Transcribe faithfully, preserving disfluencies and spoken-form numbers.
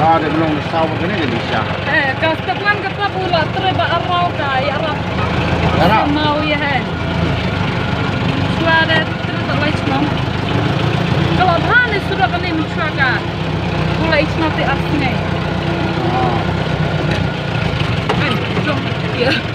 Ah, de belong de saw kane de bisa. Eh, ka step ngan ka trap u la tre ba arau ka ïarap. Ïarap. Mau ïa he. Shuwa de tre ba lai shnong. Ka la bha ne suda kane mynshwa ka. U la i shnong te ar sngi. Ah. Eh, jong. Ïa.